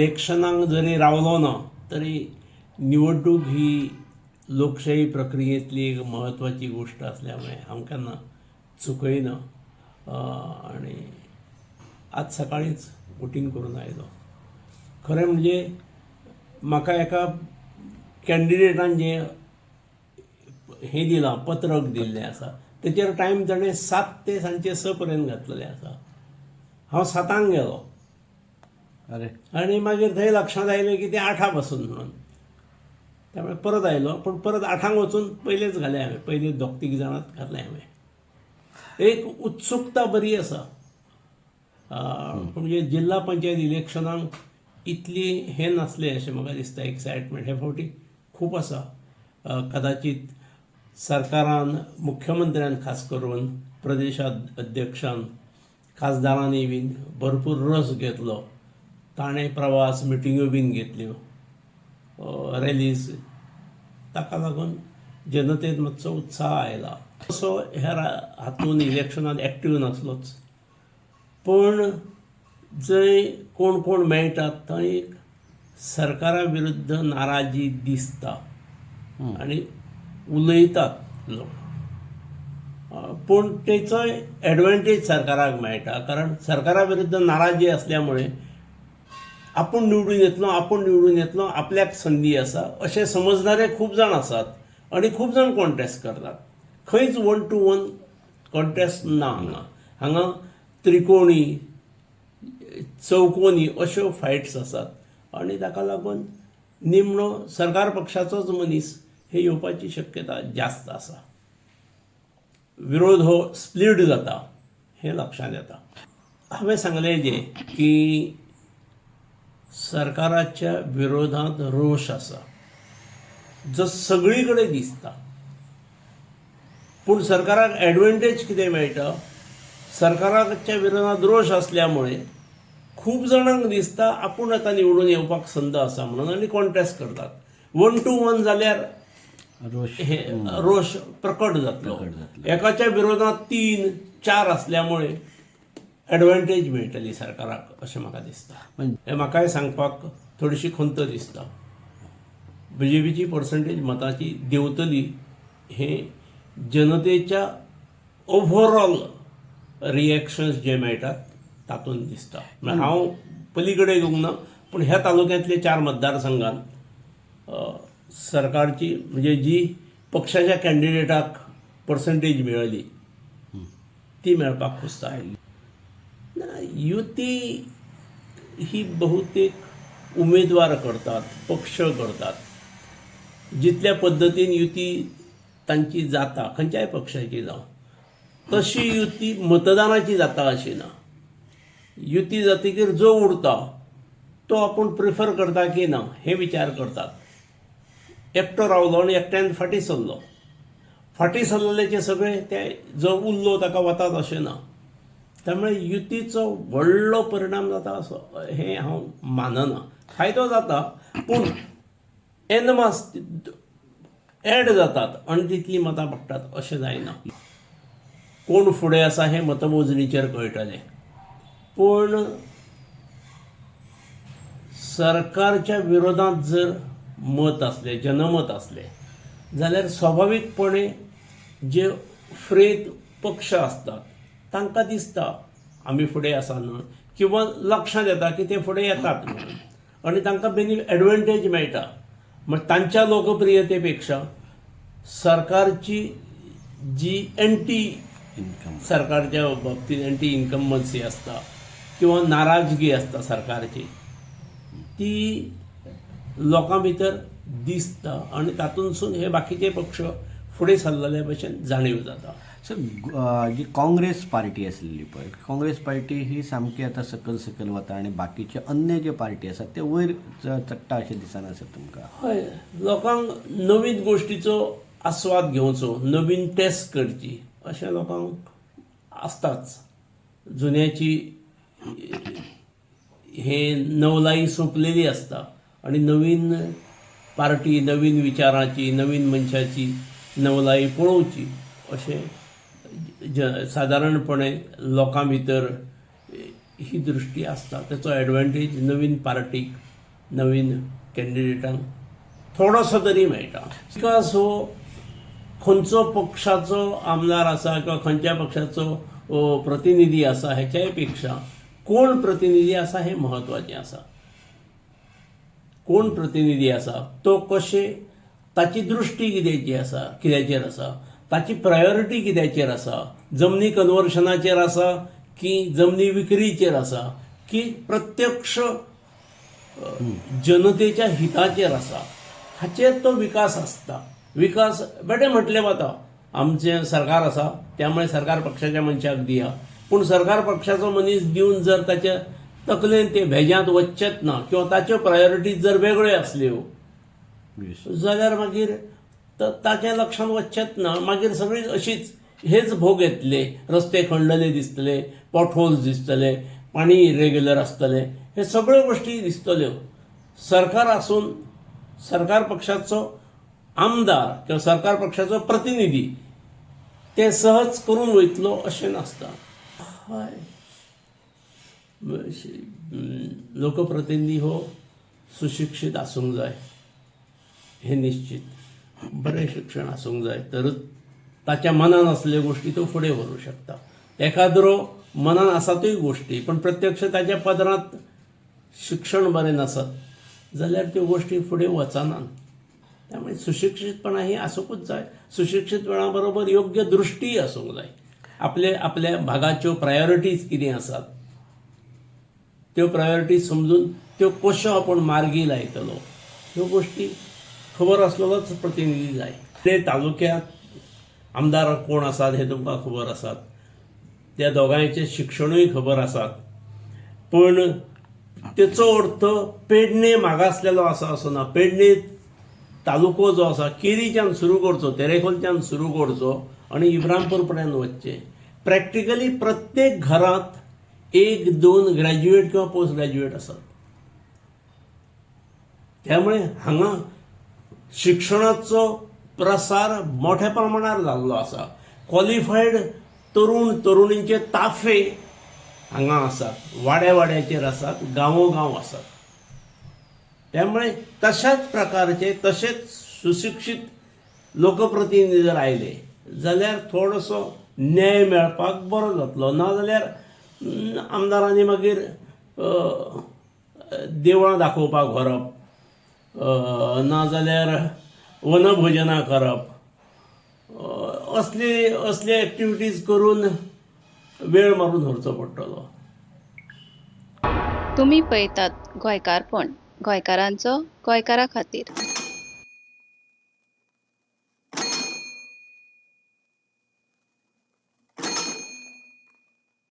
इलेक्शनाक जरी रावलो ना तरी निवडणूक ही लोकशाही प्रक्रियेंतली एक म्हत्वाची गोश्ट आसल्या मुळे हांव केन्ना चुकयना आनी आज सकाळींच वोटींग करून आयलो. खरें म्हणजे म्हाका एका कॅन्डिडेटान जें हें दिलां, पत्रक दिल्लें आसा, तेचेर टायम ताणें 7 ते सांजचे 6 पर्यंत घातलेलें आसा. हांव 7 गेलो. अरे. आनी मागीर थंय लक्षांत आयलें की तें 8 पासून म्हणून, त्यामुळे परत आयलो. पूण परत 8 वचून पयलेच घाले हांवें, पयले 2-3 जाणांत घातले हांवें. एक उत्सुकता बरी आसा. म्हणजे जिल्हा पंचायत इलेक्शनाक इतली हें नासलें अशें म्हाका दिसता. एक्सायटमेंट हे फावटी खूब आसा. कदाचित सरकारान, मुख्यमंत्र्यान, खास करून प्रदेशाध्यक्षान, खासदारांनी बीन भरपूर रस घेतलो. ताणें प्रवास, मिटिंग्यो बीन घेतल्यो, रॅलीज, ताका लागून जनतेत मातसो उत्साह आयला. तसो ह्या हातून इलेक्शनान एक्टीव नासलोच, पूण जंय कोण कोण मेळटात थंय एक सरकारा विरुद्ध नाराजी दिसता आनी उलयतात लोक. पूण तेचोय एडवांटेज सरकाराक मेळटा, कारण सरकारा विरुद्ध नाराजी असल्यामुळे आपूण निवडून येतलो, आपूण निवडून येतलो, आपल्याक संदी आसा अशें समजणारे खूब जाण आसात आनी खूब जाण कॉन्टेस्ट करतात. खंयच 1 टू 1 कॉन्टेस्ट ना हांगा. हांगा त्रिकोणी, चौकोनी अश्यो फायट्स आसात आनी ताका लागून निमणो सरकार पक्षाचोच मनीस हे येवपाची शक्यता जास्त आसा. विरोध हो स्प्लीट जाता हें लक्षांत येता. हांवें सांगलें जें की सरकाराच्या विरोधांत रोश आसा जो सगळी कडेन दिसता, पूण सरकाराक एडवांटेज कितें मेळटा, सरकाराच्या विरोधांत रोश असल्यामुळे खूब जाणांक दिसता आपूण आतां निवडून येवपाक संद आसा म्हणून, आनी कॉन्टेस्ट करतात. 1 टू 1 जाल्यार रोश हे रोश प्रकट जातलो. प्रकट जातलो. एकाच्या विरोधांत 3-4 असल्यामुळे एडवांटेज मेळटली सरकाराक अशें म्हाका दिसता. हें म्हाकाय सांगपाक थोडीशी खंत दिसता. बीजेपीची पर्संटेज मताची देंवतली हें जनतेच्या ओवरऑल रिएक्शन्स जे मेळटात तातूंत दिसता. म्हळ्यार हांव पली कडेन येवंक ना, पूण ह्या तालुक्यांतले 4 मतदारसंघान सरकारची, म्हणजे जी पक्षाच्या कॅन्डिडेटाक पर्संटेज मेळ्ळी ती मेळपाक खोसता. ना, युती ही बहुतेक उमेदवार करतात, पक्ष करतात. जितल्या पद्दतीन युती तांची जाता, खंयच्याय पक्षाची जावं, तशी युती मतदानाची जाता अशी ना. युती जातकीर जो उरता तो आपूण प्रिफर करता की ना हे विचार करतात. एकटो रावलो आनी एकट्यान फाटीं सरलो, फाटीं सरलेल्याचे सगळे ते जो उरलो ताका वतात अशें ना. त्यामुळे युतीचो व्हडलो परिणाम जाता असो हें हांव मानना. फायदो जाता, पूण एनमास एड जातात आनी तितलीं मतां पडटात अशें जायना. कोण फुडें आसा हें मतमोजणीचेर कळटलें, पूण सरकारच्या विरोधांत जर मत आसलें, जनमत आसलें जाल्यार स्वाभावीकपणे जे फ्रेत पक्ष आसतात तांकां दिसता आमी फुडें आसा न्हय, किंवा लक्षांत येता की ते फुडें येतात म्हणून, आनी तांकां बेनी एडवांटेज मेळटा. म्हण तांच्या लोकप्रियते पेक्षा सरकारची जी एंटी इन्कम सरकारच्या बाबतीत एंटी इन्कम्बन्सी आसता किंवा नाराजगी आसता सरकारची, ती लोकां भितर दिसता आनी तातूंतसून हे बाकीचे पक्ष फुडें सरलेले भशेन जाणीव जाता. सर, जी काँग्रेस पार्टी आसलेली पळय, काँग्रेस पार्टी ही सामकी आतां सकयल सकयल वता आनी बाकीचे अन्य जे पार्टी आसात ते वयर चडटा अशें दिसना सर तुमकां? हय, लोकांक नवीन गोश्टीचो आस्वाद घेवचो, नवीन टेस्ट करची अशें लोकांक आसताच. जुन्याची हे नवलाई सोंपलेली आसता आनी नवीन पार्टी, नवीन विचाराची, नवीन मनशाची नवलाई पळोवची अशें सादारणपणे लोकां भितर ही दृश्टी आसता. तेचो एडवांटेज नवीन पार्टीक नवीन कॅन्डिडेटांक थोडोसो तरी मेळटा. विकास हो खंयचो पक्षाचो आमदार आसा किंवा खंयच्या पक्षाचो प्रतिनिधी आसा हेच्याय पेक्षा कोण प्रतिनिधी आसा हें म्हत्वाचें आसा. कोण प्रतिनिधी आसा तो कशें, ताची दृश्टी कित्याची आसा, कित्याचेर आसा, ताची प्रायोरिटी कित्याचेर आसा, जमनी कन्वर्शनाचेर आसा की जमनी विक्रीचेर आसा की प्रत्यक्ष जनतेच्या हिताचेर आसा, हाचेर तो विकास आसता. विकास बेठे म्हटलें वता आमचें सरकार आसा त्यामुळे सरकार पक्षाच्या मनशाक दिया, पूण सरकार पक्षाचो मनीस दिवन जर ताच्या तकलेन ते भेज्यांत वचचेच ना किंवा ताच्यो प्रायोरिटीज जर वेगळ्यो आसल्यो जाल्यार मागीर ताच्या लक्षांत वचचेच ना. मागीर सगळीं अशीच हेच भोग येतले, रस्ते खणलेले दिसतले, पोटहोल्स दिसतले, पाणी इरेग्युलर आसतलें, हे सगळ्यो गोश्टी दिसतल्यो. सरकार आसून सरकार पक्षाचो आमदार किंवा सरकार पक्षाचो प्रतिनिधी ते सहज करून वयतलो अशें नासता. हय, लोकप्रतिनिधी हो सुशिक्षीत आसूंक जाय हें निश्चित, बरें शिक्षण आसूंक जाय तरच ताच्या मनान आसल्यो गोश्टी तो फुडें व्हरूंक शकता. एखाद्रो मनान आसातूय गोश्टी पण प्रत्यक्ष ताच्या पदरांत शिक्षण बरें नासत जाल्यार त्यो गोश्टी फुडें वचनात. त्यामुळे सुशिक्षीतपणा ही आसूंकूच जाय. सुशिक्षीतपणा बरोबर योग्य दृश्टीय आसूंक जाय. आपले आपल्या भागाच्यो प्रायोरिटीज कितें आसात त्यो प्रायोरिटीज समजून त्यो कश्यो आपूण मार्गी लायतलो ह्यो गोश्टी खबर आसलेलोच प्रतिनिधी जाय. ते तालुक्यांत आमदार कोण आसात हें तुमकां खबर आसात, त्या दोगांयचें शिक्षणूय खबर आसात, पूण तेचो अर्थ पेडणे मागासलेलो आसा असो ना. पेडणे तालुको जो आसा केरीच्यान सुरू करचो, तेरेखोलच्यान सुरू करचो आनी इब्रामपूर पर्यंत वचचें. प्रॅक्टिकली प्रत्येक घरांत 1-2 ग्रॅज्युएट किंवा पोस्ट ग्रॅज्युएट आसात. त्यामुळे हांगा शिक्षणाचो प्रसार मोठ्या प्रमाणार जाल्लो आसा. क्वॉलिफायड तरुण तरुणींचे ताफे हांगा आसात, वाड्या वाड्याचेर आसात, गांवो गांव आसात. त्यामुळे तशाच प्रकारचे तशेंच सुशिक्षीत लोकप्रतिनिधी जर आयले जाल्यार थोडोसो न्याय मेळपाक बरो जातलो. ना जाल्यार आमदारांनी मागीर देवळां दाखोवपाक व्हरप, ना जाल्यार वनभोजनां करप, असली असले एक्टिविटीज करून वेळ मारून व्हरचो पडटलो. तुमी पळयतात गोंयकारपण, गोंयकारांचो गोंयकारा खातीर.